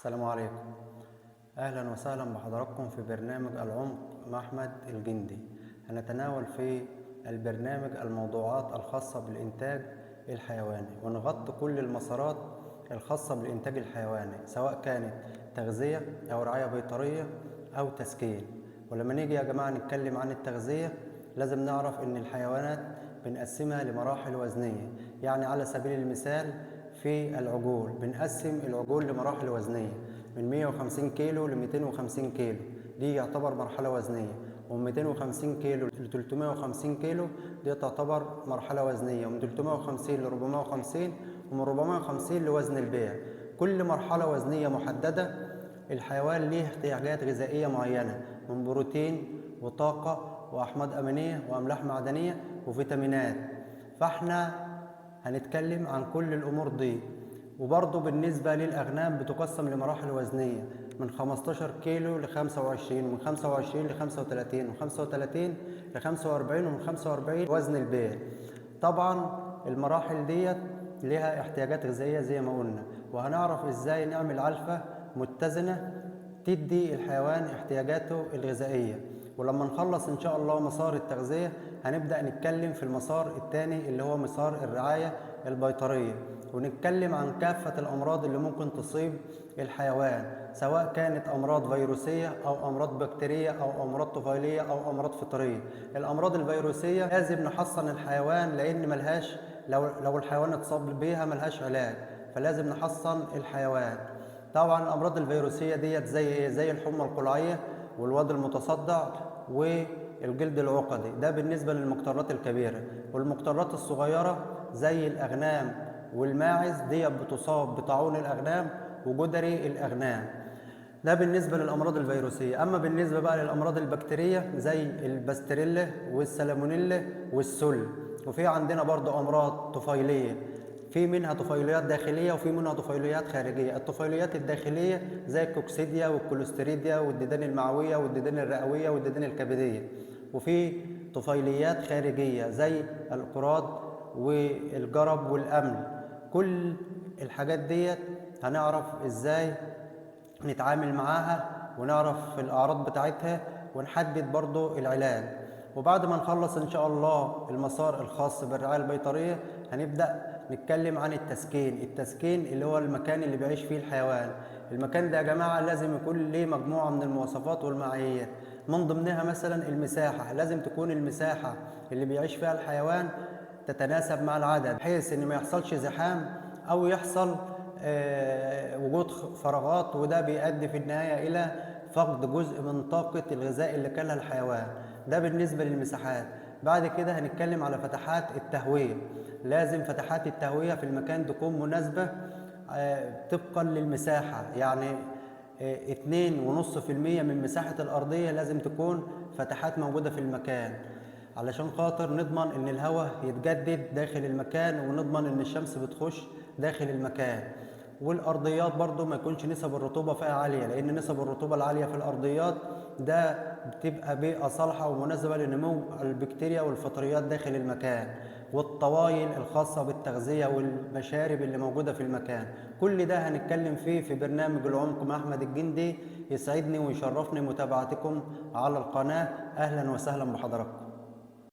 السلام عليكم، أهلا وسهلا بحضراتكم في برنامج العمق مع أحمد الجندي. هنتناول في البرنامج الموضوعات الخاصة بالإنتاج الحيواني، ونغطي كل المسارات الخاصة بالإنتاج الحيواني، سواء كانت تغذية أو رعاية بيطرية أو تسكين. ولما نيجي يا جماعة نتكلم عن التغذية لازم نعرف إن الحيوانات بنقسمها لمراحل وزنية. يعني على سبيل المثال في العجول بنقسم العجول لمراحل وزنية من 150 كيلو ل 250 كيلو، دي يعتبر مرحلة وزنية، ومن 250 كيلو ل 350 كيلو دي تعتبر مرحلة وزنية، ومن 350 ل 450، ومن 450 لوزن البيع. كل مرحلة وزنية محددة الحيوان ليه احتياجات غذائية معينة من بروتين وطاقة وأحماض أمينية وأملاح معدنية وفيتامينات. فاحنا هنتكلم عن كل الأمور دي. وبرضه بالنسبة للأغنام بتقسم لمراحل وزنية من 15 كيلو ل 25، ومن 25 ل 35، ومن 35 ل 45، ومن 45 وزن البيع. طبعا المراحل ديت لها احتياجات غذائية زي ما قلنا، وهنعرف ازاي نعمل علفة متزنة تدي الحيوان احتياجاته الغذائية. ولما نخلص ان شاء الله مسار التغذية هنبدأ نتكلم في المسار الثاني اللي هو مسار الرعاية البيطرية، ونتكلم عن كافة الأمراض اللي ممكن تصيب الحيوان، سواء كانت أمراض فيروسية أو أمراض بكتيرية أو أمراض طفيلية أو أمراض فطرية. الأمراض الفيروسية لازم نحصن الحيوان، لأن ملهاش، لو الحيوان اتصاب بيها ملهاش علاج، فلازم نحصن الحيوان. طبعا الأمراض الفيروسية ديت زي إيه؟ زي الحمى القلعية والواد المتصدع والجلد العقدي، ده بالنسبة للمجترات الكبيرة. والمجترات الصغيرة زي الأغنام والماعز دي بتصاب بطاعون الأغنام وجدري الأغنام، ده بالنسبة للأمراض الفيروسية. أما بالنسبة بقى للأمراض البكتيرية زي الباستريلا والسالمونيلا والسل، وفي عندنا برضو أمراض طفيلية، في منها طفيليات داخلية وفي منها طفيليات خارجية. الطفيليات الداخلية زي الكوكسيديا والكوليستريديا والديدان المعوية والديدان الرئوية والديدان الكبدية، وفي طفيليات خارجية زي القراد والجرب والأمل. كل الحاجات ديت هنعرف ازاي نتعامل معاها ونعرف الأعراض بتاعتها ونحدد برضو العلاج. وبعد ما نخلص إن شاء الله المسار الخاص بالرعاية البيطرية هنبدأ نتكلم عن التسكين. التسكين اللي هو المكان اللي بيعيش فيه الحيوان. المكان ده يا جماعة لازم يكون ليه مجموعة من المواصفات والمعايير، من ضمنها مثلا المساحة. لازم تكون المساحة اللي بيعيش فيها الحيوان تتناسب مع العدد، بحيث ان ما يحصلش زحام او يحصل وجود فراغات، وده بيؤدي في النهاية الى فقد جزء من طاقة الغذاء اللي كلها الحيوان. ده بالنسبة للمساحات. بعد كده هنتكلم على فتحات التهوية. لازم فتحات التهوية في المكان تكون مناسبة طبقا للمساحة، يعني 2.5% من مساحة الأرضية لازم تكون فتحات موجودة في المكان، علشان خاطر نضمن إن الهواء يتجدد داخل المكان، ونضمن إن الشمس بتخش داخل المكان. والأرضيات برضو ما يكونش نسب الرطوبة فيها عالية، لأن نسب الرطوبة العالية في الأرضيات ده بتبقى بيئة صالحة ومناسبة لنمو البكتيريا والفطريات داخل المكان، والطوايل الخاصة بالتغذية والمشارب اللي موجودة في المكان. كل ده هنتكلم فيه في برنامج العمق مع أحمد الجندي. يسعدني ويشرفني متابعتكم على القناة. أهلا وسهلا بحضراتكم.